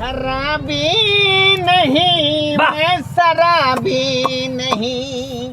शराबी नहीं, वाह। मैं शराबी नहीं।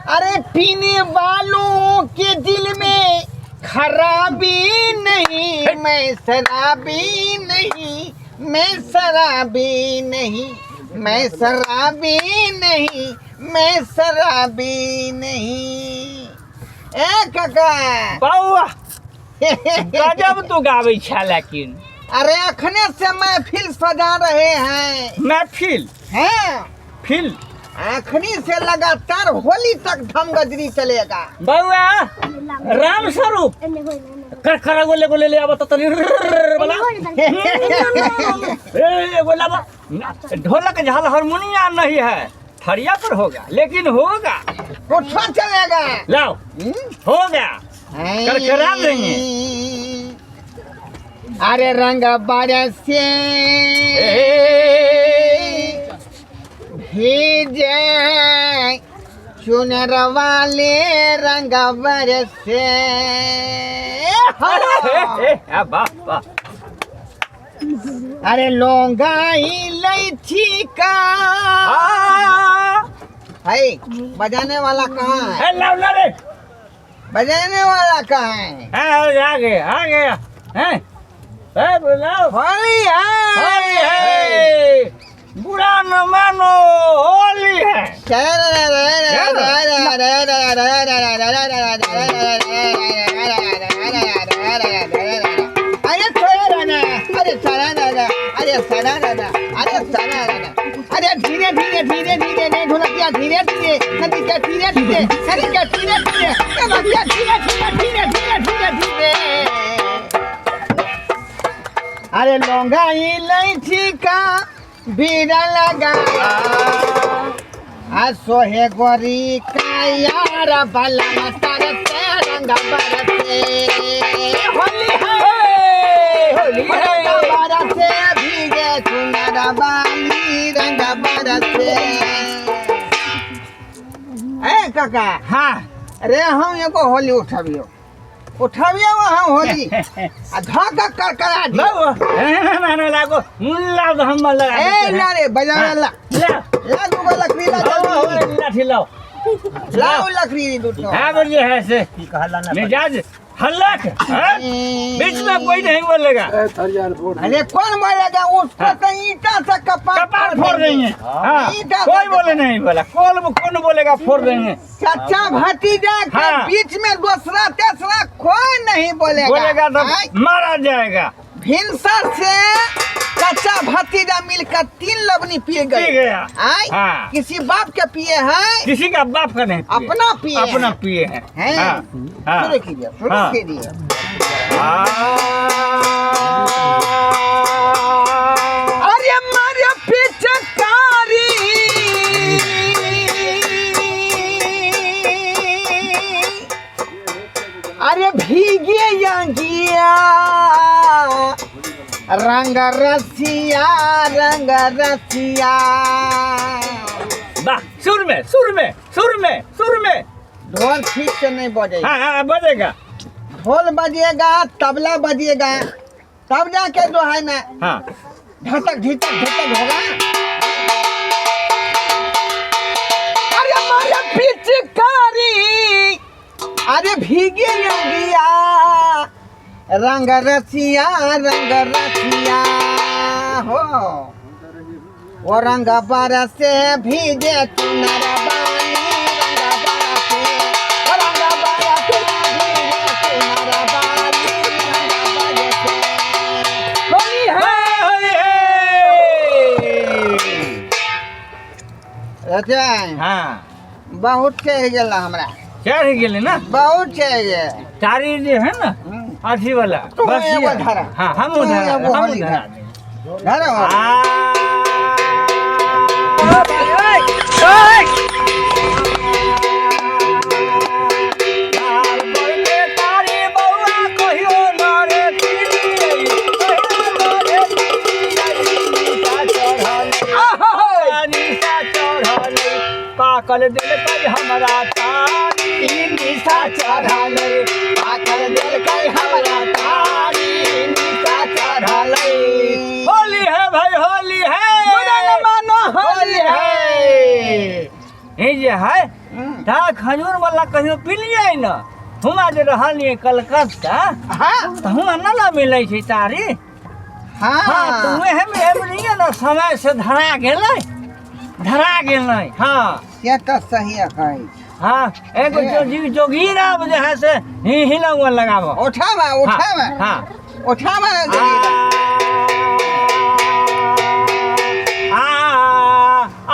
अरे पीने वालों के दिल में खराबी नहीं, मैं शराबी नहीं, मैं शराबी नहीं, मैं शराबी नहीं, मैं शराबी नहीं। ए काका। बौआ, गजब तू गाबै छा लेकिन। अरे अखने से महफिल सजा रहे हैं। महफिल? हैं। फिल। अखनी से लगातार होली तक धम गजरी चलेगा। बौआ राम स्वरूप, कर कर गोले गोले ले आबो त तनी वाला। ए एगो लाबा, ढोलक झाल हारमोनिया नहीं है, थरिया पर होगा लेकिन होगा। कुछ चलेगा। लाओ। हम्म? हो गया, करकरा देंगे। अरे रंग बरसे भीजे चुनर वाले, रंग बरसे। वाह वाह। अरे लोंगाई लैची का है। बजाने वाला कहाँ है? है, लाओ ला रे। बजाने वाला कहाँ है? हाँ, आ गया, आ गया हैं, ए बुलाओ। होली है। होली है, बुरा न मानो, होली है। अरे छोड़ा, अरे सरा, अरे सरा, अरे सरा, अरे धीरे धीरे धीरे धीरे, नहीं ढोलकिया, धीरे धीरे, नदी के धीरे धीरे, नदी के धीरे धीरे, नदिया धीरे धीरे धीरे धीरे धीरे धीरे। अरे लोंगा इलायची का बीड़ा लगाया, आ सोहे गोरी का यार भला मतर से रंग बरसे। होली है, होली है। रंग बरसे, भीगे सुंदर बाली, रंग बरसे। ए काका। हाँ। अरे हम एगो होली उठबियो, उठबियो हम होली आ धक कर करा दियो। लाओ, ना लागो लाओ तो हम लगा। ए ला रे, बजाना ला। ला। ला दूगो लकड़ी ला जल्दी। लाठी लाओ। लाओ लकड़ी दूटो। हाँ, बोलिए है से मिजाज हल्लक हाँ? बीच में कोई नहीं बोलेगा। अरे कौन बोलेगा उसको? तो ईटा से कपार कपार फोड़ देंगे हाँ। ईटा से। कोई बोले नहीं बोला, कौन कौन बोलेगा, फोड़ देंगे। चाचा भतीजा के बीच में दूसरा तीसरा कोई नहीं बोलेगा। बोलेगा तो आय, मारा जाएगा। भिनसर से चाचा भतीजा मिलकर 3 लवनी पिए गए। पी गया। आय, हाँ। किसी बाप के पिए हैं? किसी का बाप का नहीं पिए। अपना पिए अपना हैं। पिए हैं। हैं? हाँ, हाँ। शुरू कीजिए, शुरू कीजिए। अरे मारे पिचकारी, अरे भीगे यंगिया, रंग रसिया, रंग रसिया। वाह, सुर में, सुर में, सुर में, सुर में। ढोल ठीक से नहीं बजेगा। हाँ हाँ, बजेगा। ढोल बजेगा, तबला बजेगा, तब जाके जो है ना ढटक ढिटक ढटक होगा। अरे मारे पिचकारी, अरे भीगे गया, रंग रसिया, रंग रसिया हो, वो रंग बरसे भीगे चुनर बानी, रंग बरसे, वो रंग बरसे भीगे चुनर बानी, रंग बरसे। होली है। होली है। रचन। हाँ। बहुत चढ़ गेल हमरा। चढ़ गेलै ना? बहुत चढ़ गेल। तारी जे है ना, अथी वाला। तू बस एगो ये। धरा। हाँ, हम तू धरा, एगो हम होली धरा। धरा। धरा होली। लाल बरके तारी बौआ कहियो न रे तिरियै, कहियो न रे तिरियै, निशा चढ़ल, निशा चढ़ल, पाकल देलकै हमरा तारी, निशा चढ़ल, पाकल देलकै हमरा तारी, निशा चढ़ल। होली है भाई, होली। जे है ता खजूर वाला कहियो पीलियै न हुआ जे रहलियै कलकत्ता तऽ हुआ न ना मिलै छै तारी। हाँ, तऽ उहे में एमलियै न, समय से धरा गेलै, धरा गेलै। हाँ। से तऽ सही कहै छी। हाँ, एगो जोगी जोगीरा जे है से ही हिलौआ लगाबो। उठावा, उठावा। हाँ। उठावा जोगीरा। आ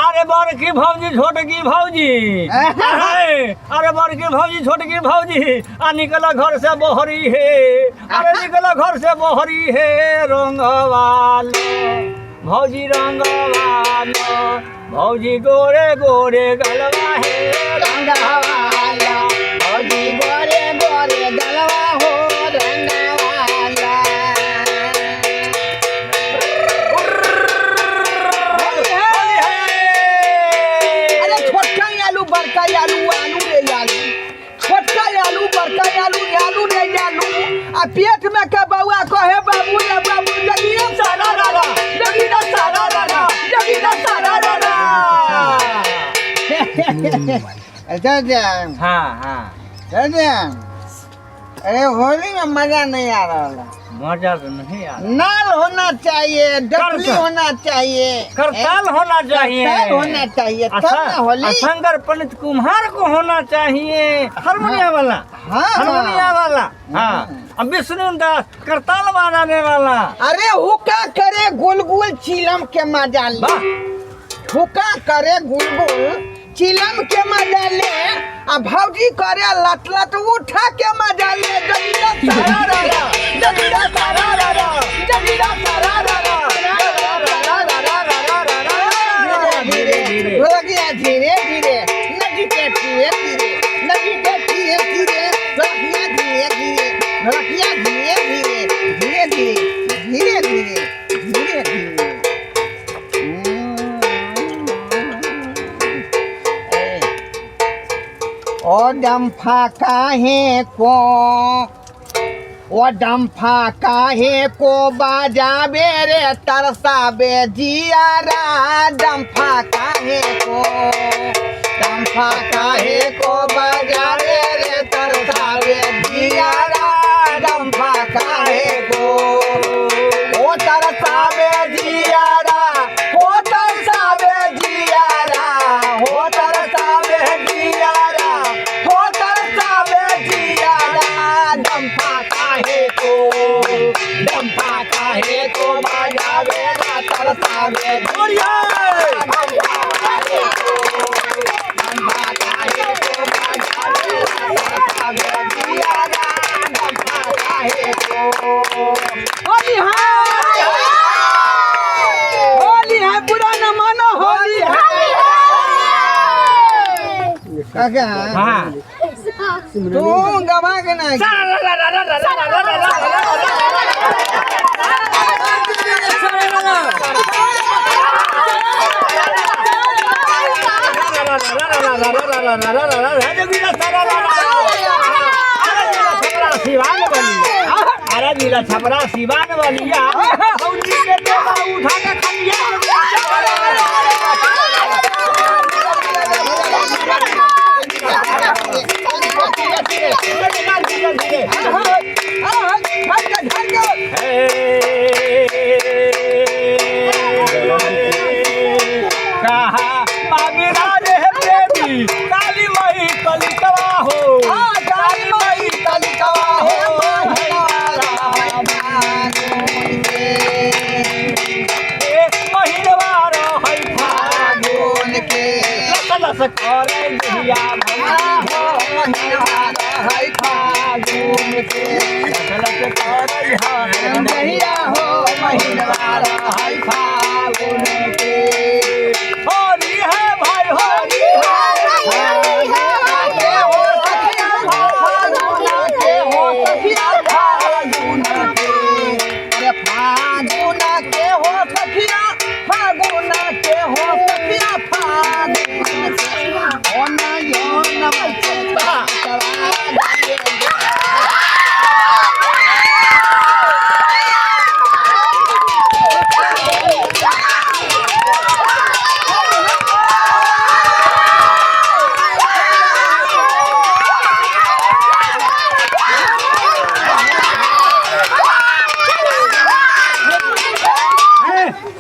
अरे बड़की भौजी, छोटकी भौजी, अरे अरे बड़की भौजी, छोटकी भौजी, आ निकल घर से बहरी हे, अरे निकल घर से बहरी हे, रंगवालो भौजी, रंगवालो भौजी, गोरे गोरे गलवा हे। रंगवाला भौजी, गोरे गोरे गलवा हो, रंगवाला। अरे छोटका आलू, बड़का आलू, आलू रे आलू, छोटका आलू, बड़का आलू, आलू रे आलू, आ पेट में के बउआ कहे बाबू रे बाबू, जगीरा सारा रा, जगीरा सारा रा, जगीरा सारा रा। अच्छा अच्छा। हाँ हाँ। अच्छा, अरे होली में मजा नहीं आ रहा है। मजा तो नहीं आ रहा। नाल होना चाहिए, डफली होना चाहिए। करताल होना चाहिए। करताल होना चाहिए तब ना होली। शंकर पंडित कुम्हार को होना चाहिए हारमोनिया वाला। हारमोनिया वाला, हाँ। अब विष्णु दास करताल बजाने वाला। अरे हुक्का करे गुल गुल चिलम के मजा ले। वाह। हुक्का करे गुल गुल चिलम के मजा ले, आ भौजी करे लट लट उठा के मजा ले। जगीरा सारा रा रा, जगीरा सारा रा रा, जगीरा सारा रा रा, धीरे धीरे ढोलकिया, धीरे धीरे नदी के तीरे तीरे, नदी के तीरे तीरे, ढोलकिया धीरे धीरे, ढोलकिया धीरे धीरे, धीरे धीरे, धीरे धीरे, धीरे धीरे। ओ डम्फा काहे को, ओ डम्फा काहे को बाजाबे रे तरसाबे जियारा, डम्फा काहे को, डम्फा काहे को बजाबे रे तरसाबे जियारा, डम्फा काहे को, ओ तरसाबे जियारा, ओ तरसाबे जियारा, ओ तरसाबे जियारा, ओ तरसाबे जियारा, डम्फा काहे को, डम्फा काहे को बजावे रा तरसाबे डम्फा काहे को, डम्फा काहे को बजावे रा तरसाबे जियारा, डम्फा काहे को। होली है, होली है, बुरा न मानो, होली है। काका। हाँ। तू गवा के ना। अरे जिला छपरा सिवान वालिया, भौजी के देवा उठा के खलिया। कहा बाबीराज है प्रेमी काली मई कलिकवा हो, काली मई कलिकवा हो, ए महिनवा रहै फागुन लस लस करे दहिया भौजी, लस लस करे हो महिनवा रहै फागुन के। होरी है भाई, होरी है। के हो सखिया फागुन के, हो सखिया फागुन के, अरे फागुन के हो सखिया फागुन के, हो सखिया फागुन के, ओ न यो न बचता।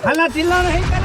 हल्ला चिल्ला नहीं।